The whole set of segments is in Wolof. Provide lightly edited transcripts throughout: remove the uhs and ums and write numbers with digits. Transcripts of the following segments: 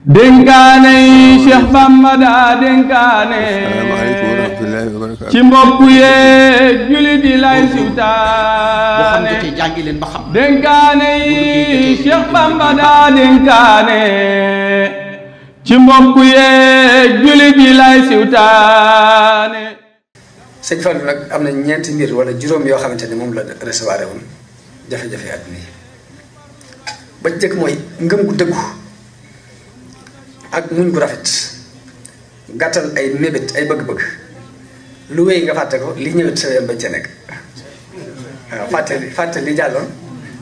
dénkaane yi Cheikh Bamba daa dénkaane ci mbokk yee julit yi lay siwtaane dénkaane yi Cheikh Bamba daa dénkaane ci mbokk yee julit yi lay siwtaane. sëñ Fallou nag am na ñeenti mbir wala juróom yoo xamante ne moom la recevoir woon jafe-jafe àdduna yi ba jëkk mooy ngëm gu dëggu ak muñ gu rafet gàttal ay mébét ay bëgg-bëgg lu wéy nga fàtte ko li ñëwet sa yoon bañ ca nekk waaw fàtte li jàlloon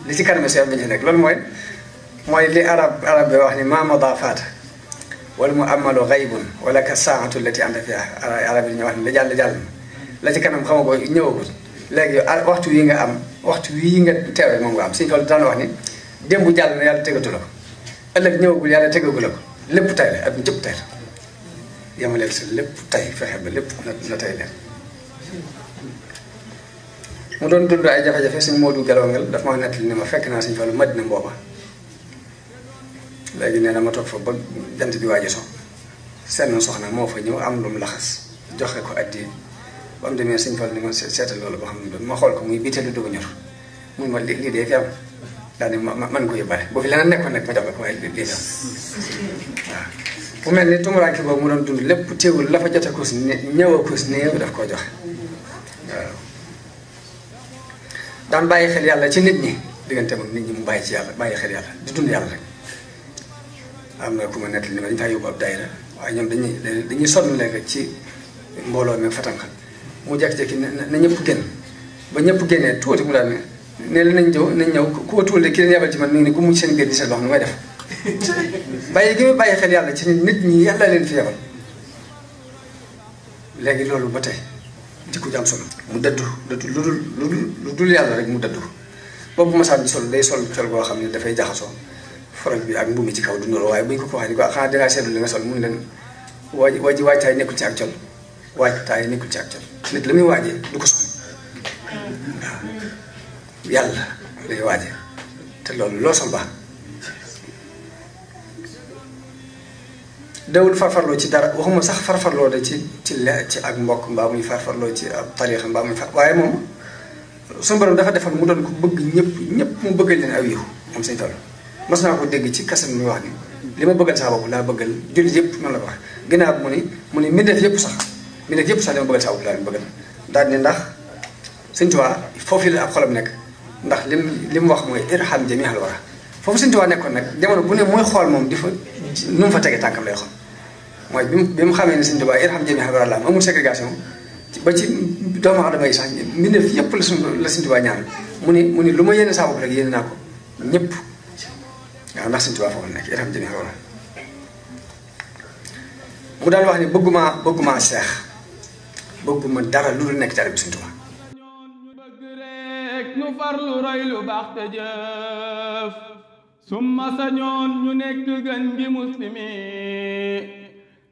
li ci kanam sa yoon bañ ca nekk loolu mooy li arab bi wax ni ma mada faata wala mu amalu gaybun wala ka saatu lati anta fiha arab yi ñu wax ni la jàll la ci kanam xama ko ñëwagul léegi waxtu wi nga am waxtu wi nga teew moom nga am suñu tool daan wax ni démb jàll na yàlla tegatu la ko ëllëg ñëwagul yàlla tegagu la ko lépp tay la at mu jëpp tay la yemaleel sa lépp tay fexe ba lépp na tay leen mu doon dund ay jafe-jafe suñ Modou Gelongal daf ma nettali ni ma fekk naa suñ Fallu Madina mbooba léegi nee na ma toog fa ba jant bi waaji so seen soxna moo fa ñëw am lu mu laxas joxe ko addi ba mu demee suñ Fallu ni ma seetal loolu boo xam ne doon ma xool ko muy biiteelu dugg ñor mun ma lii dee fi am daal di man ko yóbbaale boo fi leneen nekkoon nag ma jox la ko waaye lii am waaw bu mel ni tumuraanke boobu mu doon dund lépp teewul la fa jote kus ñëw a kus néew daf koo joxe waaw daan bàyyi xel yàlla ci nit ñi diggante ak nit ñi mu bàyyi ci yàlla bàyyi xel yàlla di dund yàlla rek am na ku ma nettali ni ma dañu faa yóbbu ab daayira waaye ñoom dañuy sonn léegi ci mbooloo mi fatanxal mu jekki-jekki na ñëpp génn ba ñëpp génnee tuuti mu daal ne la nañ ñëw ku ko tuulee ki leen yebal ci man mi ngi ne ku mucc seen biir di seen loxo nu may def bàyyi gi ma bàyyi xel yàlla ci nit ñi yàlla leen fi yebal léegi loolu ba tey jikko ju am solo mu dëddu lu dul yàlla rek mu dëddu boobu masaan bi sol day sol col goo xam ne dafay jaxasoo forog bi ak mbumi ci kaw du nuroo waaye buñ ko waxee ni ko xanaa dangaa seetlu li nga sol mun leen waajtaay nekkul ci ak col waajtaay nekkul ci ak col nit la muy waajee du ko sol waaw yàlla lay waaje te loolu loo sol baax dawul farfarloo ci dara waxuma sax farfarloo de ci ak mbokk mbaa muy farfarloo ci ab tariixa mbaa muy waaye moom suñu borom dafa defal mu doon ko bëgg ñëpp mu bëggal leen aw yiw moom Sëñ Fallu mas naa ko dégg ci kasam muy wax ni li ma bëggal saa bopp laa bëggal jullit yëpp noonu la ko wax ginnaaw mu ni mbindeef yëpp sax li ma bëggal saa bopp laa leen bëggal daal ni ndax Sëñ Tuubaa foofu la ab xolam nekk ndax li mu wax mooy irham jami'al wara foofu Sëñ Tuubaa nekkoon nag jamono bu ne mooy xool moom di fa nu mu fa tege tànkam lay xool mooy bi mu xamee ne Sëñ Tuubaa irham jami'al wara la amul ségrégation ba ci doomu aadama yi sax mbindeef yëpp la Sëñ Tuubaa ñaan mu ni lu ma yéene saa bopp rek yéene naa ko ñëpp waaw ndax Sëñ Tuubaa foofu nekk irham jami'al wara mu daan wax ni bëgguma seex bëgguma dara lu dul nekk ci bi Sëñ Tuubaa nu farlu roy lu baax te jëf summa sañoon ñu nekk gën gi muslimi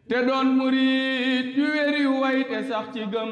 te doon murit yu wér yu way te sax ci gëm